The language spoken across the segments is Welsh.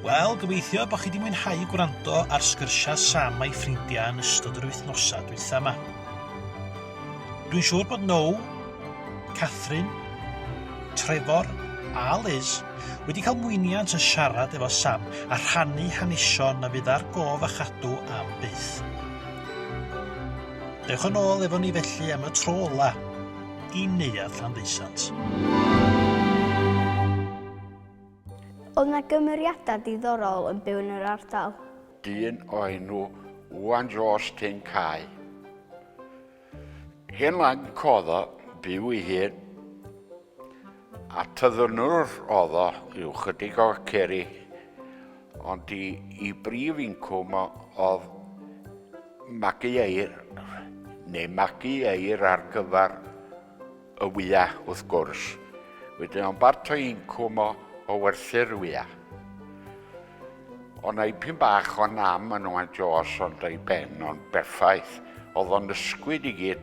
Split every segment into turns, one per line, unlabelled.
Wel, gobeithio bod chi wedi mwynhau gwrando ar sgyrsiau Sam a'i ffrindiau yn ystod yr wythnosau dwytha yma. Dwi'n siŵr bod Now, Catherine, Trefor a Liz wedi cael mwyniant yn siarad efo Sam a rhannu hanesion na fydd ar gof a chadw am byth. Dewch yn ôl efo ni felly am y tro ola i Neuadd Llanddeusant.
Oedd 'na gymeriadau diddorol yn byw yn yr ardal?
Dyn o enw Iwan Jones Tyn Cae. Hen lanc oedd o, byw ei hun, a tyddynwr oedd o, i'w chydig o ceri, ond i, i brif incwm o oedd magu eir, neu magu eir ar gyfer y wya, wrth gwrs. Wedyn o'n bart o incwm o, o werthu'r wya. O'n ipyn bach o nam yn Owain Jones ond ei ben o'n berffaith. Oedd o'n ysgwyd i gyd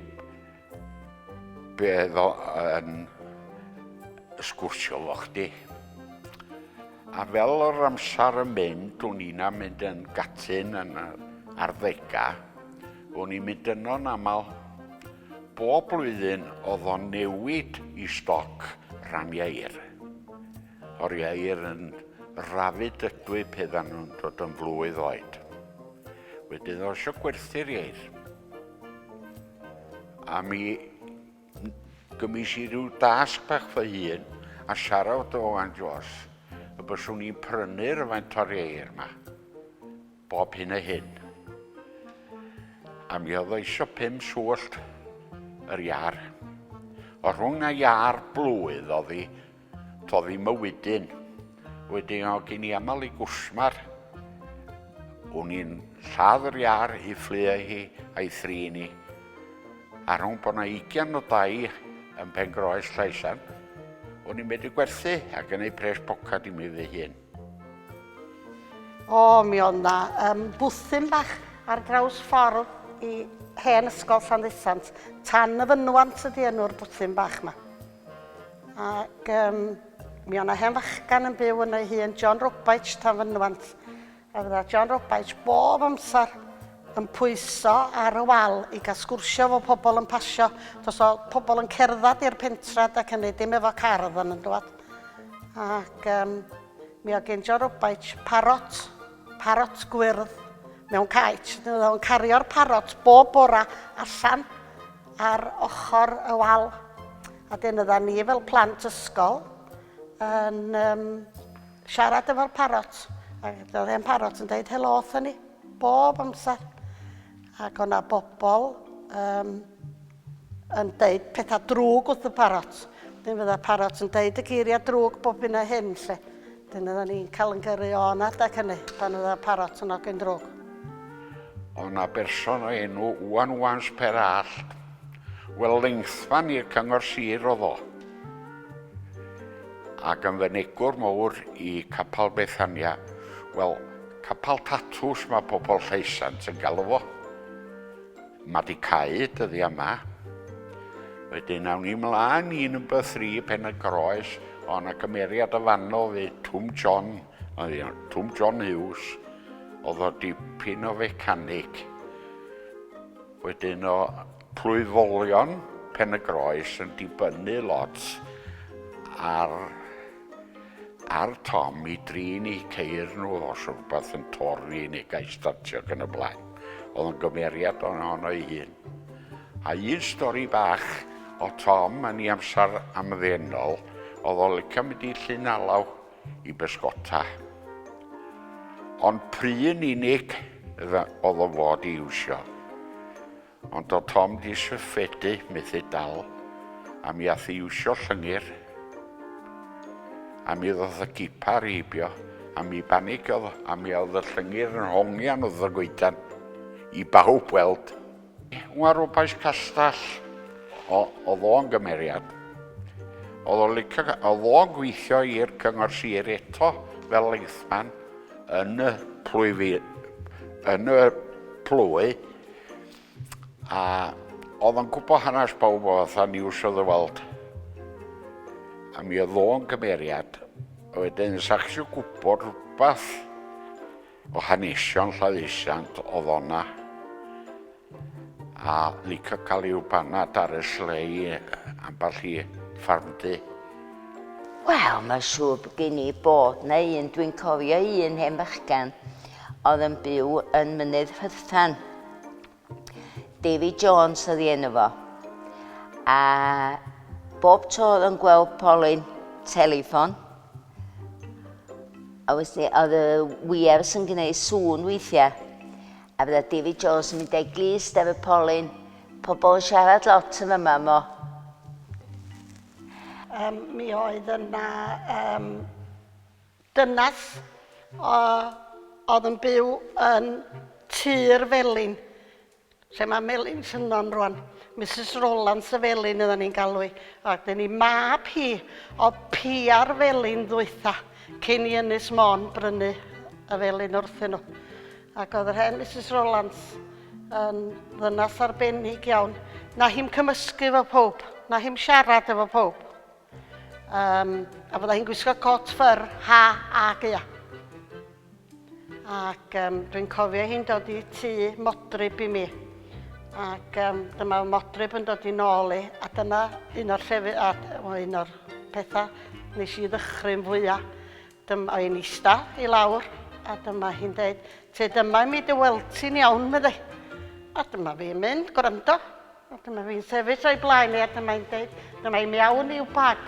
be oedd o yn sgwrsio fo chdi. A fel o'r amser yn mynd, o'n i'n mynd yn gatyn yn yr arddegau, o'n i'n mynd yno'n aml. Bob blwyddyn oedd o'n newid i stoc rhan ieir. O'r ieir yn rafu dydwy peddan nhw'n dod yn flwydd oed. Wedyn oedd eisiau gwerthu'r ieir. A mi gymis i ryw dasg bach fy hun a siarad o Owain Jones y byswn i'n prynu'r faint o'r ieir yma. Bob hyn a hyn. A mi oedd o isio pum swllt yr iar. O rhwng na iar blwydd oedd hi, todd ddim y wedyn. Wedyn o gen i aml i gwsmar. O'n i'n lladd yr iar i fflio hi a'i thrin hi. A rhwng bod na ugian o dai yn Pengroes Llaisan, o'n i'n medru gwerthu ac yn ei pres pocad i mi fy hun.
O, mi oedd 'na um, bwthyn bach ar draws ffordd i hen ysgol Llanddeusant. Tan y Fynwant ydy enw'r bwthyn bach yma. Ac um, mi oedd 'na hen fachgan yn byw yn ei hun, John Robaich tan Fynwant. A fydda John Robaich bob amser yn pwyso ar y wal i gael sgwrsio efo pobl yn pasio. Dos o pobl yn cerdded i'r pentrad ac hynny, dim efo car oedd yn dod. Ac um, mi oedd gen John Robaich parot, parot gwyrdd mewn caets. Oedd o'n cario'r parot bob bora allan ar ochr y wal. A dyn oedden ni fel plant ysgol yn um, siarad efo'r parot. Ac oedd e'n parot yn dweud helo wrthyn ni, bob amser. Ac o'na bobl um, yn deud pethau drwg wrth y parot. Dyn fydda parot yn deud y geiriau drwg bob hyn a hyn, lle. Dyn oedden ni'n cael yn gyrru o yna adeg hynny, pan oedd parot yn ogyn drwg.
O na berson o enw Wan Wans Per Allt. Wel, lengthfan i'r cyngor sir oedd o. Ac yn fynegwr mawr i Capel Bethania. Wel, Capel Tatws mae pobl Lleisant yn galw fo. Mae di cau dyddia yma. Wedyn awn ni mlaen i number 3 Pen y Groes, o na gymeriad y fanno fi, Twm John, Twm John Hughes, oedd o dipyn o fecanic. Wedyn o plwyfolion Pen y Groes yn dibynnu lot ar ar Tom i drin eu ceir nhw os oedd rhywbeth yn torri neu gael startio ac yn y blaen. Oedd yn gymeriad ohono ei hun. A un stori bach o Tom yn ei amser amddiennol, oedd o'n licio mynd i Llyn Alaw i bysgota. Ond prin unig oedd o fod i iwsio. Ond o Tom di syffedu, methu dal, a mi ath i iwsio llyngyr. A mi ddoth y gipar heibio, a mi banigiodd, a mi oedd y llyngyr yn hongian wrth y goedan, i bawb weld. Wan rwbais castell, o, oedd o'n gymeriad. Oedd o'n licio, oedd o'n gweithio i'r cyngor sir eto fel leithman yn y plwyfi, yn y plwy, A oedd o'n gwybod hanes pawb o fatha News of the World. A mi oedd o'n gymeriad. A wedyn, sa chi eisiau gwybod rhywbeth o hanesion Lladdeisant oedd o'na a licio cael i'w banad ar y slei ambell i ffarmdy.
Wel, mae'n siŵr bod gen i bod na un. Dwi'n cofio un hen fachgen oedd yn byw yn Mynydd Rhythan. Davy Jones oedd ei enw fo. A bob tro oedd o'n gweld polyn teleffon, a wnes oedd y wiers yn gwneud sŵn weithiau, a fydda Davy Jones yn mynd â'i glust ar y polyn, pobl yn siarad lot yn yma mo.
Um, mi oedd yna um, dynas o, oedd yn byw yn Tŷ'r Felin, lle mae Melin Llynnon rwan. Mrs Rowlands y Felin oedden ni'n galw hi. Ac dyn ni mab hi o pia'r Felin ddwytha cyn i Ynys Môn brynu y Felin wrthyn nhw. Ac oedd yr hen Mrs Rowlands yn ddynas arbennig iawn. Na hi'm cymysgu efo pob, na hi'm siarad efo pob. Um, a fydda hi'n gwisgo cot ffyr ha a gaea. Ac um, dwi'n cofio hi'n dod i tŷ modryb i mi. Ac um, dyma modryb yn dod i nôl i, a dyna un o'r llefydd, a un o'r pethau nes i ddychryn fwyaf. Dyma hi'n ista i lawr, a dyma hi'n dweud, te dyma i mi dy weld ti'n iawn, meddai. A dyma fi'n mynd, gwrando. A dyma fi'n sefyll o'i blaen i, a dyma hi'n dweud, dyma hi'n mewn i'w bag.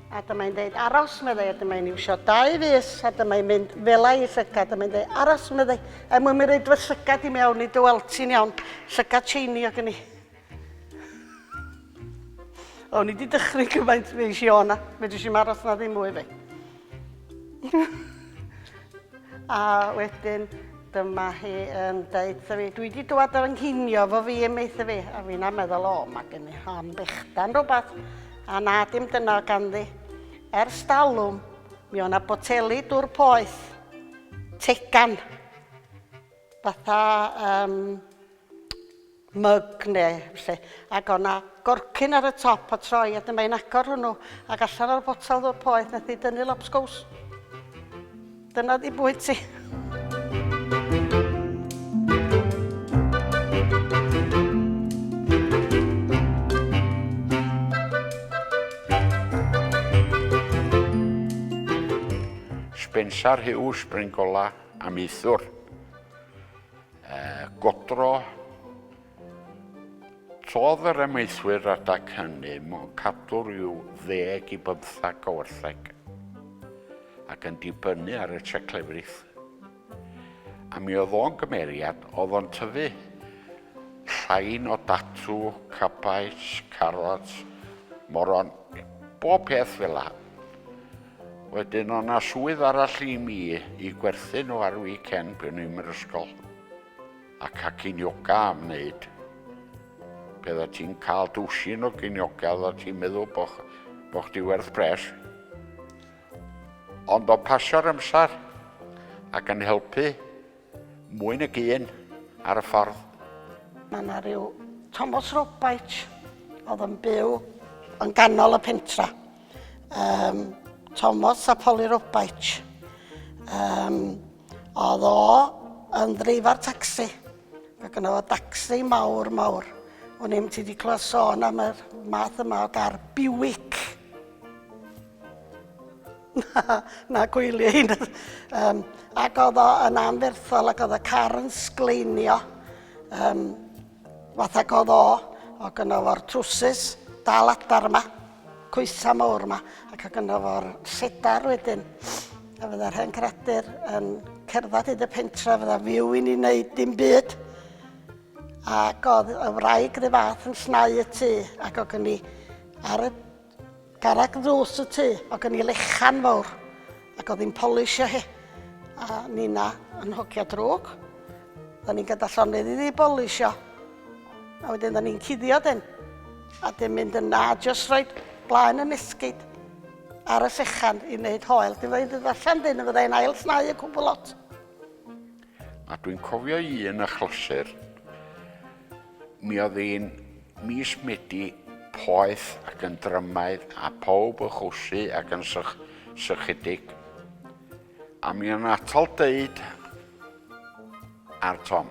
A dyma hi'n dweud, aros, meddai, a dyma hi'n iwsio dau fus, a dyma hi'n mynd fela i llygad, dyma hi'n dweud, aros, meddai, er mwyn mi roed fy llygad i mewn i dy weld ti'n iawn, llygad shiny o gen i. O'n i wedi dychryn cymaint fe eisiau o'na, fe eisiau aros na ddim mwy fe. A wedyn dyma hi yn deud wrtha fi, dwi wedi dwad ar nghinio fo fi yn meitha fi. A fi'n meddwl, o, mae gen i ham bechdan rhywbeth. A na, dim dyna ganddi. Ers dalwm, mi o'na boteli dŵr poeth, tegan, fatha um, myg neu felly. Ac o'na gorcyn ar y top a troi a dyma hi'n agor hwnnw ac allan o'r botel ddŵr poeth nath hi dynnu lobsgows. Dyna di bwyd ti.
Spencer Hughes, Bryngola, amaethwr. Godro. Trodd yr amaethwyr adag hynny mewn cadw rhyw ddeg i bymthag o wartheg, ac yn dibynnu ar y treclefrith. A mi oedd o'n gymeriad, oedd o'n tyfu llain o datw, cabaets, carrots, moron, bob peth fel la. Wedyn o' 'na swydd arall i mi i gwerthu nhw ar weekend pan o'n i'n yr ysgol. A ca cinioga am wneud. Pe oeddet ti'n cael dwsin o ginioga, oeddet ti'n meddwl bo, bo chdi werth pres. Ond o'n pasio'r amser ac yn helpu Mwy nag un ar y ffordd.
Mae yna rhyw Thomas Robaich oedd yn byw yn ganol y pentra. Um, Thomas a Polly Robaich. Um, oedd o yn ddreifar tacsi. Mae gynno fo dacsi mawr, mawr. O'n i'm ti wedi clywed sôn am y math yma o gar Buick. Na, na gwyliau hyn. Um, ac oedd o yn anferthol ac oedd y car yn sgleinio. Um, fatha oedd o, o gynno fo'r trwsus dal adar yma, coesa mawr yma, ac o gynno fo'r lledar wedyn. A fydda'r hen creadur yn cerdded hyd y pentra, fydda fyw i ni wneud dim byd. Ac oedd y wraig rhyw fath yn llnau y tŷ, ac oedd gen i ar y Garreg ddrws y tŷ, o gen i lechan fawr, ac oedd hi'n polisio hi. A nina yn hogia drwg. Da ni'n gyda llonydd iddi bolisio. A wedyn da ni'n cuddio dyn. A dyn mynd yna, just rhoi blaen yn esgid ar y sechan i wneud hoel. Dyn fyddai'n dod allan dyn, fyddai'n ail snau y cwbl lot.
A dwi'n cofio un achlysur, mi oedd hi'n mis Medi poeth ac yn drymaidd a pawb yn chwsu ac yn sych, sychedig. A mi o'n atal deud ar Tom.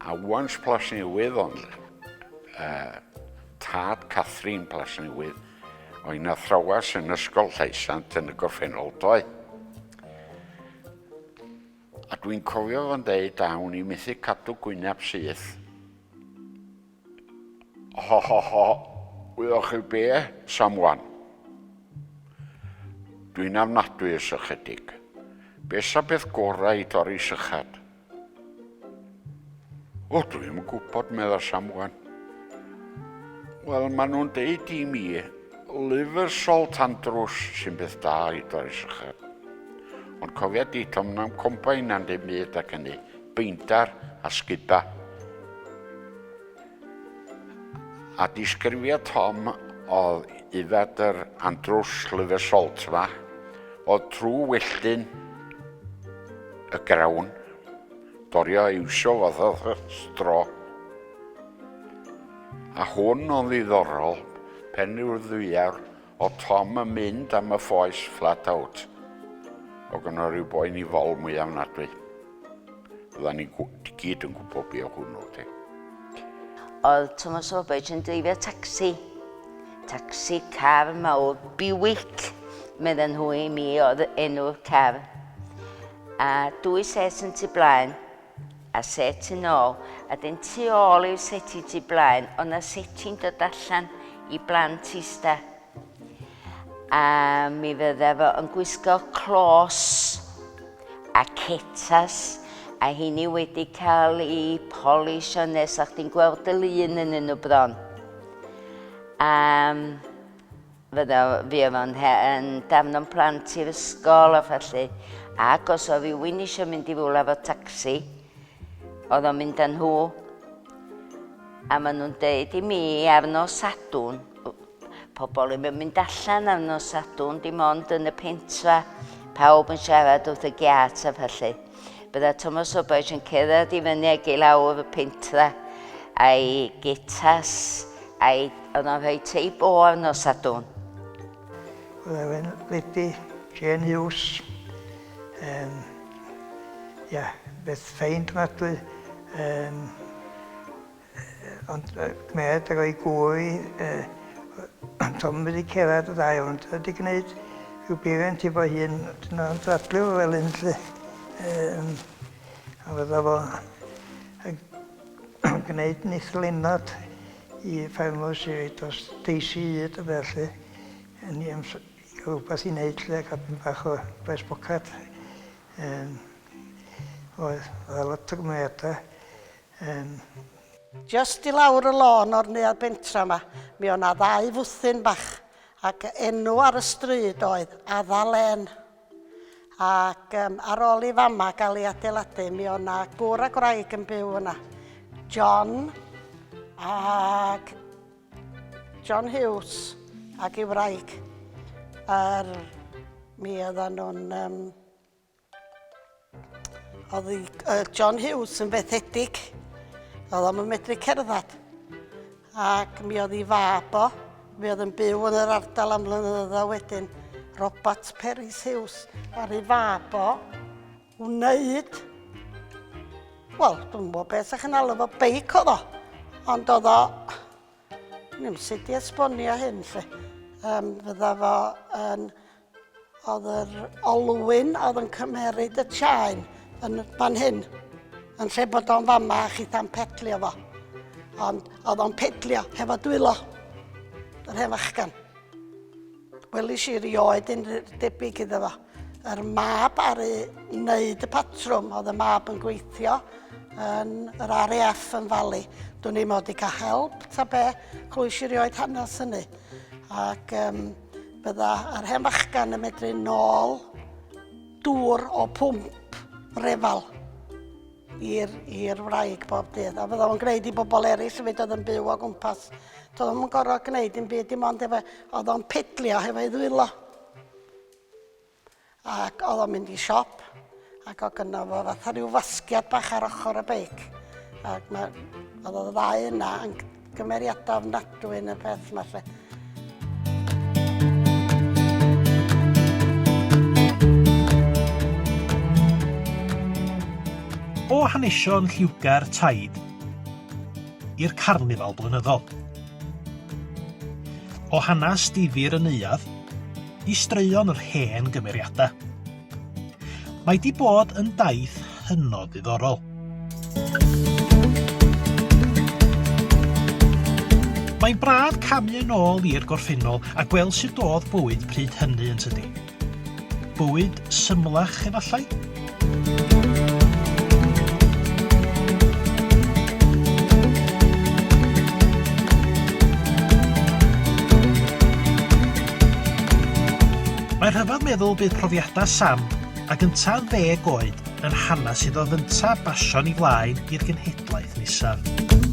A wans Plas Newydd, ond uh, tad Catherine Plas Newydd, o'n athrawes yn Ysgol Lleisant yn y gorffennol doedd. A dwi'n cofio fo'n deud, a o'n i methu cadw gwyneb syth. Ho ho ho, wyddoch chi be, Sam Wan? Dwi'n ofnadwy o sychedig. Be sa beth gorau i dorri sychad? O, dwi'm yn gwybod, medda Sam Wan. Wel, maen nhw'n deud i mi, liver salt Andrews sy'n beth da i dorri sychad. Ond cofia di, Tom, na'm combine na'n dim byd ac hynny. Beindar a sguba. A disgrifiad Tom oedd yfed yr Andrews Liver Salt ma, oedd trwy welltyn y grawn, dorio iwsio fath o stro. A hwn o'n ddiddorol, pen yw'r ddwyawr, o Tom yn mynd am y ffoes flat out. O gynno rhyw boen i fol mwyaf ofnadwy. Fydda ni gyd yn gwybod be o hwnnw, te.
Oedd Thomas Roberts yn dreifio tacsi. Tacsi car mawr, Buick, medden nhw i mi oedd enw'r car. A dwy set yn tu blaen, a set tu nôl, a dyn tu ôl i'r seti tu blaen, oedd na seti'n dod allan i blant ista. A mi fydda fo yn gwisgo clos a cetas, a heini wedi cael eu polisio nes o'ch chdi'n gweld y lun yn nhw bron. A fydda fi efo'n yn dafno'n plant i'r ysgol a felly. Ac os oedd rhywun eisiau mynd i rywle efo tacsi, oedd o'n mynd â nhw. A maen nhw'n deud i mi ar nos Sadwrn, pobl ddim yn mynd allan ar nos Sadwrn, dim ond yn y pentra, pawb yn siarad wrth y giât a felly. Bydda Thomas Roberts yn cerdded i fyny ag i lawr y pentra a'i gitas a'i... oedd o'n rhoi teip o ar nos Sadwrn.
Oedd e'n lady Jane Hughes, um, ia, beth ffeind ofnadwy. Um, Ond gwneud ag o'i gŵr i, Tom wedi cerdded y ddau ond wedi gwneud rhyw beiriant i fo hun, dyna ond ddadlu fo fel un lle. Um, a fydda fo yn gwneud nithlenod i ffermwr sy'n rhoi dros deisi hyd a felly. Yn i gael rhywbeth i wneud lle, cael bach o bres bocad. Um, oedd, oedd lot o gymeriadau. Yym.
Jyst i lawr y lôn o'r Neuadd Bentra 'ma, mi o' 'na ddau fwthyn bach, ac enw ar y stryd oedd Adda Lane. Ac um, ar ôl i fama gael ei adeiladu, mi o' 'na gŵr a gwraig yn byw yna. John ac John Hughes ac ei wraig. Ar, mi oedden nhw'n um, Oedd uh, John Hughes yn fethedig. Oedd o'm yn medru cerdded. Ac mi oedd ei fab o, mi oedd yn byw yn yr ardal am flynyddoedd wedyn, Robert Peris Hughes, a'r ei fab o wneud, wel, dwi'n gwybod beth sa'ch yn alw fo, beic oedd o, ond oedd o, Ddim sut i esbonio hyn, lle. Um, fydda fo yn... Oedd yr olwyn oedd yn cymeryd y chain yn fan hyn, yn lle bod o'n fama a chitha'n pedlio fo. Ond oedd o'n pedlio hefo dwylo, yr hen fachgan. Welis i rioed un debyg iddo fo. Yr mab aru wneud y patrwm, oedd y mab yn gweithio yn yr RAF yn Fali. Dwn i'm oedd wedi cael help ta be, clywys i rioed hanes hynny. Ac um, bydda yr hen fachgan yn medru nôl dŵr o pwmp refal i'r i'r wraig bob dydd. A fydda fo'n gwneud i bobl eraill hefyd oedd yn byw o gwmpas. Doedd o'm yn gorfod gwneud dim byd, dim ond efo, oedd o'n pedlio hefo'i ddwylo. Ac oedd o'n mynd i siop, ac oedd gynno fo fatha rhyw fasgiad bach ar ochr y beic. Ac mae, oedd y ddau yna yn gymeriadau ofnadwy yn y peth yma lle.
hanesion lliwgar taid i'r carnifal blynyddol. O hanes difyr y neuadd i straeon yr hen gymeriadau. Mae 'di bod yn daith hynod ddiddorol. Mae'n braf camu yn ôl i'r gorffennol a gweld sut o'dd bywyd pryd hynny yn tydi? Bywyd symlach efallai? Mae'n rhyfedd meddwl bydd profiadau Sam ag yntau ddeg oed yn hanes iddo fynta basio'n i flaen i'r genhedlaeth nesaf.